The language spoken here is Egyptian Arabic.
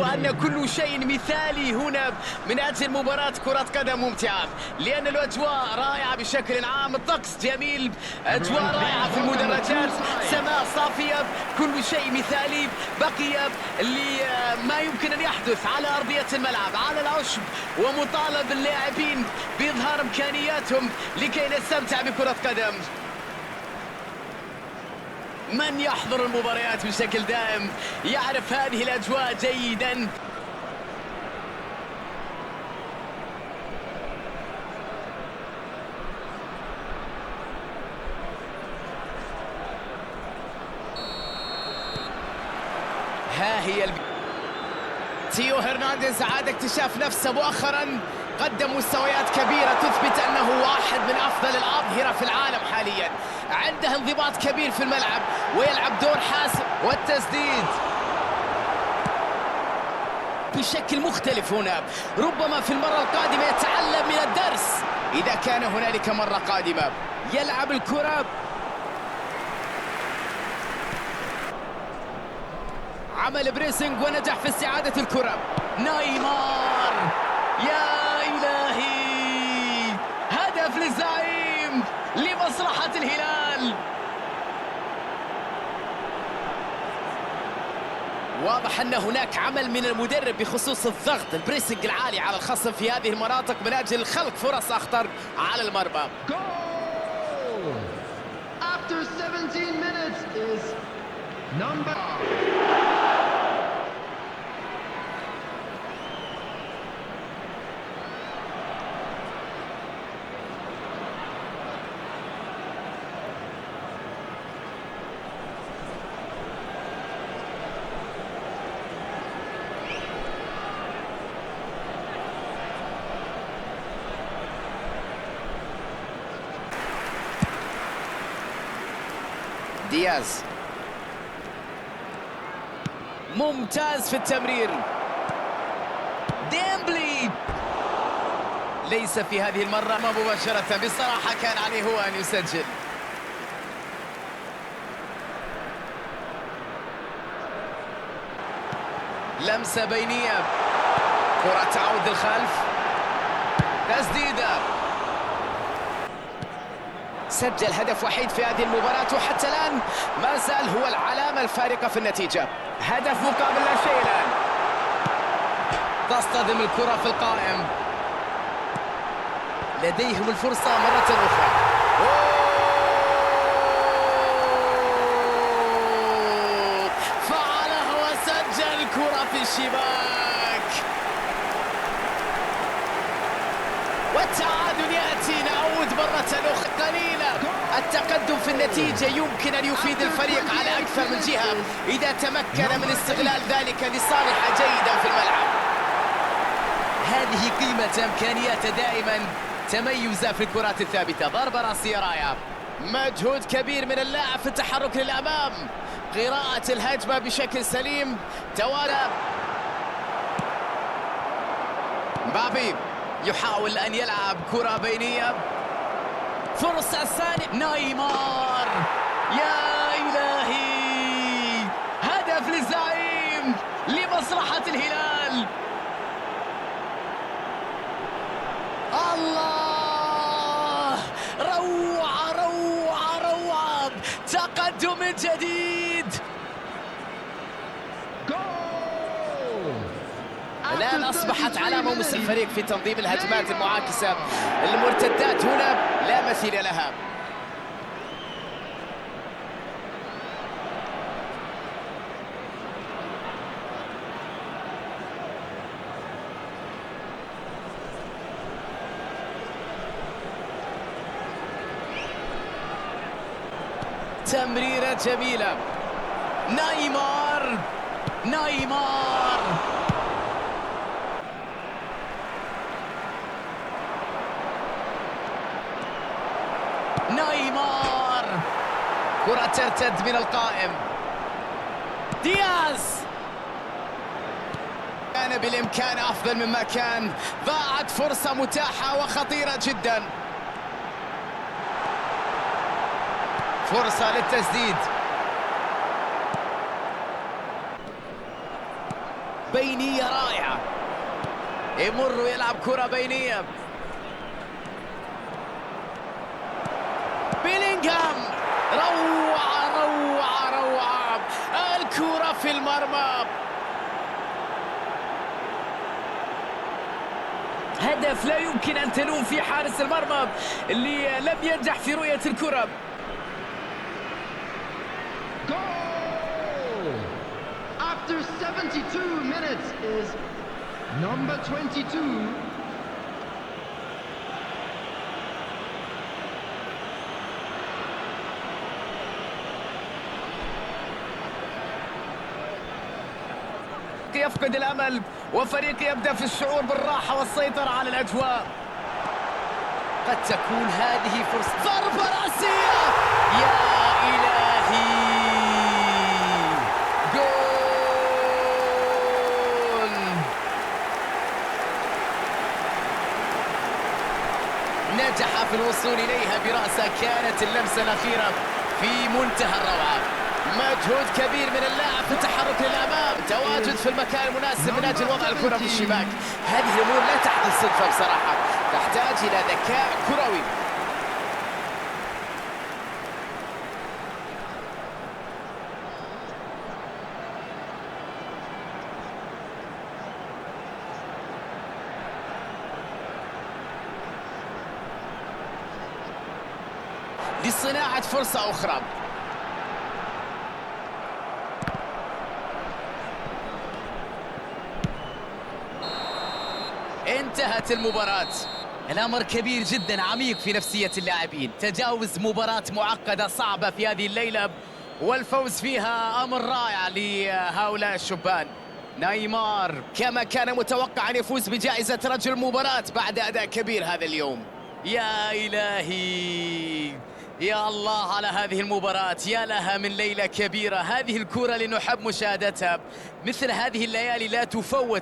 يبدو أن كل شيء مثالي هنا من أجل مباراة كرة قدم ممتعة، لأن الأجواء رائعة بشكل عام، الطقس جميل، أجواء رائعة في المدرجات، سماء صافية، كل شيء مثالي. بقي ما يمكن أن يحدث على أرضية الملعب، على العشب، ومطالب اللاعبين بإظهار إمكانياتهم لكي نستمتع بكرة قدم. من يحضر المباريات بشكل دائم يعرف هذه الأجواء جيدا. ها هي تيو هرنانديز عاد اكتشاف نفسه مؤخرا، قدم مستويات كبيرة تثبت أنه واحد من أفضل الأظهرة في العالم حاليا. عنده انضباط كبير في الملعب ويلعب دور حاسم، والتسديد بشكل مختلف هنا. ربما في المرة القادمة يتعلم من الدرس إذا كان هنالك مرة قادمة. يلعب الكرة، عمل pressing ونجح في استعادة الكرة. نيمار، يا إلهي، هدف للزعيم لمصلحة الهلال. واضح أن هناك عمل من المدرب بخصوص الضغط، ال pressing العالي على الخصم في هذه المناطق من أجل خلق فرص أخطر على المرمى. After 17 minutes is number دياز، ممتاز في التمرير. ديمبلي ليس في هذه المرة مباشرة، بصراحة كان عليه هو أن يسجل. لمسة بينية، كرة تعود للخلف، تسديدة. سجل هدف وحيد في هذه المباراة وحتى الآن ما زال هو العلامة الفارقة في النتيجة. هدف مقابل لا شيء الآن. تصطدم الكرة في القائم، لديهم الفرصة مرة أخرى. فعلها وسجل كرة في الشباك، والتعادل يأتي. نعود مرة أخرى قليلة. التقدم في النتيجة يمكن أن يفيد الفريق على أكثر من جهة إذا تمكن من استغلال ذلك لصالحه جيدا في الملعب. هذه قيمة إمكانياته دائما، تميزه في الكرات الثابتة. ضربة رأسية رائعة، مجهود كبير من اللاعب في التحرك للأمام، قراءة الهجمة بشكل سليم. توالى مبابي يحاول أن يلعب كرة بينية، فرصة ثانية. نيمار، يا إلهي، هدف للزعيم لمصلحة الهلال. الله، روعة روعة روعة، تقدم جديد. الآن أصبحت علامة الفريق في تنظيم الهجمات المعاكسة، المرتدات هنا لا مثيل لها. تمريرة جميلة، نيمار، نيمار، نيمار، كرة ترتد من القائم. دياز، كان بالإمكان أفضل مما كان، ضاعت فرصة متاحة وخطيرة جدا. فرصة للتسديد. بينية رائعة، يمر ويلعب كرة بينية. بيلينغهام، روعة روعة روعة، الكرة في المرمى. هدف لا يمكن أن تلوم فيه حارس المرمى اللي لم ينجح في رؤية الكرة. Goal! After 72 minutes is number 22. يفقد الأمل وفريق يبدأ في الشعور بالراحة والسيطرة على الأجواء. قد تكون هذه فرصة. ضربة رأسية، يا إلهي، جول! نجح في الوصول إليها برأسه، كانت اللمسة الأخيرة في منتهى الروعة. مجهود كبير من اللاعب في التحرك للأمام، تواجد في المكان المناسب من أجل وضع الكرة في الشباك. هذه الأمور لا تحدث صدفة بصراحة، تحتاج إلى ذكاء كروي. لصناعة فرصة أخرى. انتهت المباراة. الأمر كبير جدا، عميق في نفسية اللاعبين. تجاوز مباراة معقدة صعبة في هذه الليلة والفوز فيها أمر رائع لهؤلاء الشبان. نيمار كما كان متوقعا يفوز بجائزة رجل المباراة بعد أداء كبير هذا اليوم. يا إلهي، يا الله على هذه المباراة، يا لها من ليلة كبيرة. هذه الكرة اللي نحب مشاهدتها، مثل هذه الليالي لا تفوت.